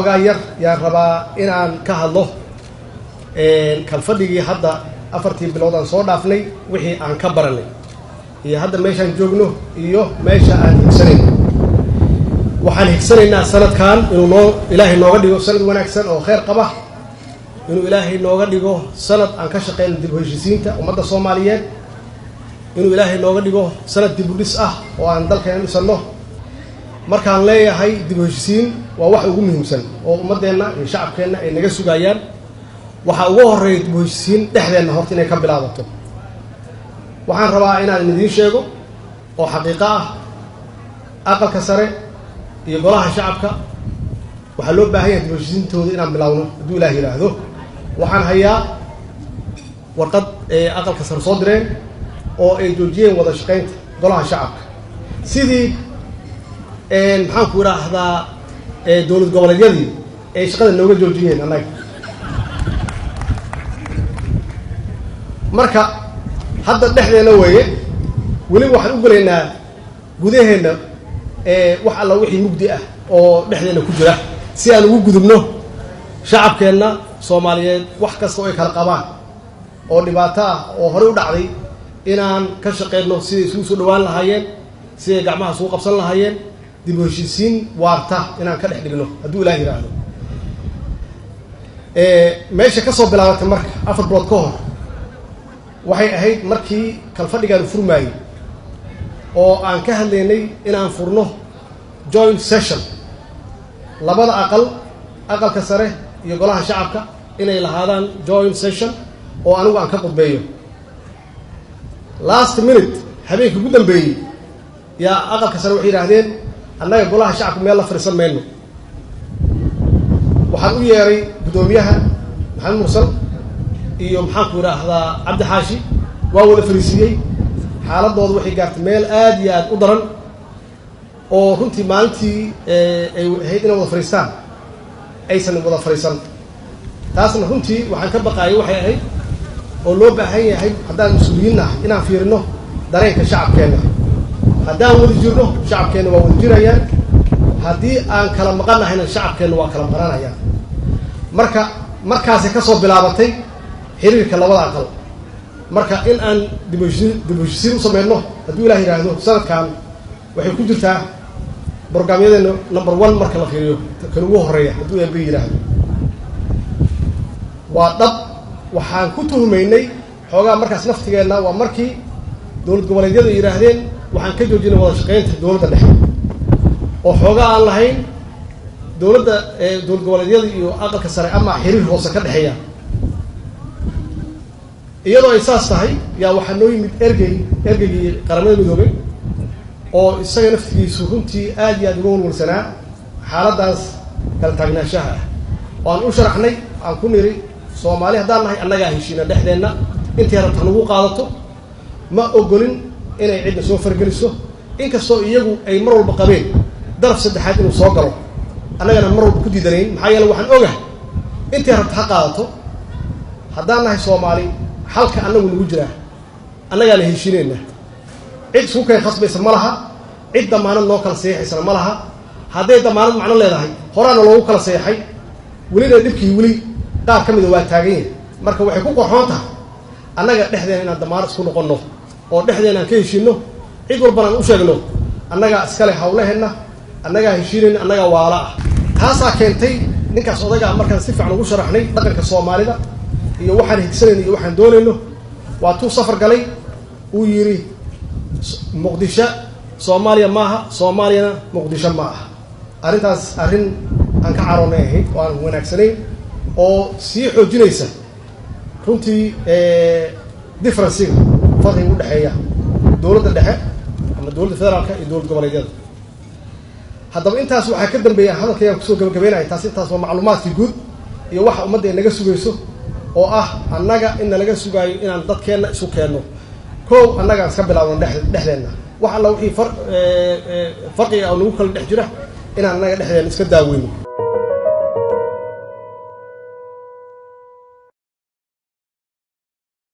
Xoogaa yar yaan rabaa inaan ka hadlo kalfadhigii hadda 4tii bilood aan soo dhaafnay, wixii aan ka baranay iyo hadda meeshaan joogno iyo meesha aan higsanayno. Waxaan higsanaynaa sanadkan inuu noo Ilaahay nooga dhigo sanad wanaagsan oo kheyr qaba, inuu Ilaahay nooga dhigo sanad aan ka shaqeyno dib u heshiisiinta ummadda Soomaaliyeed, inuu Ilaahay nooga dhigo sanad dib u dhis ah oo aan dalkeena dhisanno. Markaan leeyahay dib u heshiisiin waa wax ugu muhiimsan oo ummaddeenna iyo shacabkeenna ay naga sugayaan. Waxaa ugu horreeya dib u heshiisiin dhexdeenna horta inay ka bilaabato. Waxaan rabaa inaan idiin sheego oo xaqiiqo ah, aqalka sare iyo golaha shacabka waxaa loo baahan yahay dib u heshiisiintooda inaan bilaawno hadduu Ilaah yidhaahdo. Waxaan hayaa warqad ee aqalka sare soo direen oo ay joojiyeen wada shaqaynta golaha shacabka, sidii maxaan ku idhaahdaa dowlad goboleedyadii ay shaqada nooga joojiyeen annaga. Marka hadda dhexdeena weeye, weliba waxaan u gelaynaa gudaheenna wax alla wixii mugdi ah oo dhexdeenna ku jira si aan ugu gudubno shacabkeenna Soomaaliyeed wax kasta oo ay kala qabaan oo dhibaato ah oo horey u dhacday inaan ka shaqeyno siday isugu soo dhawaan lahaayeen, siday gacmaha isugu qabsan lahaayeen, dib u heshiisiin waarta inaan ka dhex dhigno hadduu Ilaah yidhaahdo. Meesha ka soo bilaabatay marka 4 bilood ka hor waxay ahayd markii kalfadhigaanu furmaayey oo aan ka hadlaynay inaan furno joint session labada aqal, aqalka sare iyo golaha shacabka, inay lahaadaan joint session oo anigu aan ka qudbeeyo. Last minute habeenkii ugu dambeeyey yaa aqalka sare waxay yidhaahdeen annaga golaha shacabka meel la fadhiisan mayno. Waxaan u yeeray guddoomiyaha Maxamed Mursal iyo maxaan ku idhaahdaa Cabdi Xaashi, waa wada fariisiiyey. Xaaladooda waxay gaartay meel aad iyo aad u daran oo runtii maalintii ay ahayd inay wada fadhiistaan aysan wada fadhiisan. Taasna runtii waxaan ka baqaayay waxay ahayd oo loo baahan yahay haddaan mas-uuliyiin ah inaan fiirino dareenka shacabkeenna. Haddaan wada jirno shacabkeenna waa wada jirayaan, haddii aan kala maqannahayna shacabkeenna waa kala maqananayaan. Marka markaasay ka soo bilaabatay xiriirka labada aqal. Marka in aan dib u heshiisiin u sameyno hadduu Ilaah yidhaahdo sanadkan waxay ku jirtaa brograamyadeena number 1 marka la fiiriyo kan ugu horreeya hadduu Eebbe yidhaahdo. Waa dhab waxaan ku tuhumaynay xoogaa markaas naftigeenna waa markii dowlad goboleedyadu yidhaahdeen waxaan ka joojinay wada shaqaynta dowladda dhexe, oo xoogaa aan lahayn dowladda dowlad goboleedyada iyo aqalka sare ama xiriir hoose ka dhexeeya. Iyadoo ay saas tahay yaa waxaa noo yimid ergeygii Qaramada Midoobay oo isaga naftigiisu runtii aad iyo aad uga walwalsanaa xaaladdaas kala taagnaanshaha ah, oo aan u sharaxnay, aan ku niri Soomaali haddaan nahay annagaa heshiina dhexdeenna, intay rabta nagu qaadato, ma ogolin inay cidna soo fargeliso, inkastoo iyagu ay mar walba qabeen daraf saddexaad inuu soo galo, annagana mar walba ku diidanayn. Maxaa yeele waxaan ogahay intay rabta ha qaadato, haddaan nahay Soomaali xalka annagu nagu jiraa, annagaana heshiinayna, cid isku keen khasbaysa ma laha, cid damaanad noo kala seexaysana ma laha. Hadday damaanad macno leedahay horaana loogu kala seexay, welina dhibkii weli qaar ka mida waa taagan yahay. Marka waxay ku qorxoon tahay annaga dhexdeena inaan damaanad isku noqonno oo dhexdeena aan ka heshiinno, cid walbana aan u sheegno annagaa iskale hawlaheenna, annagaa heshiinayna, annagaa waala ah. Taasaa keentay ninkaas odaygaa markaan si fiican ugu sharaxnay dhaqanka Soomaalida iyo waxaan higsanayno iyo waxaan doonayno, waa tuu safar galay uu yidhi Muqdisho Soomaaliya maaha, Soomaaliyana Muqdisho ma aha. Arrintaas arrin aan ka caroonay ahayd oo aan wanaagsanayn oo sii xoojinaysa runtii differencega farqiga u dhexeeya dowladda dhexe ama dowladda federaalka iyo dowlad goboleedyada. Haddaba intaas waxaa ka dambeeya hadalkaygaan kusoo gabagabeynaya. Taas intaas waa macluumaadkii guud iyo waxa ummadda ay naga sugayso oo ah annaga in nalaga sugaayo inaan dadkeenna isu keenno. Kow annagaan iska bilaabno dhexdeenna, wax alla wixii farqiga oo nagu kala dhex jira inaan annaga dhexdeenna iska daaweyno.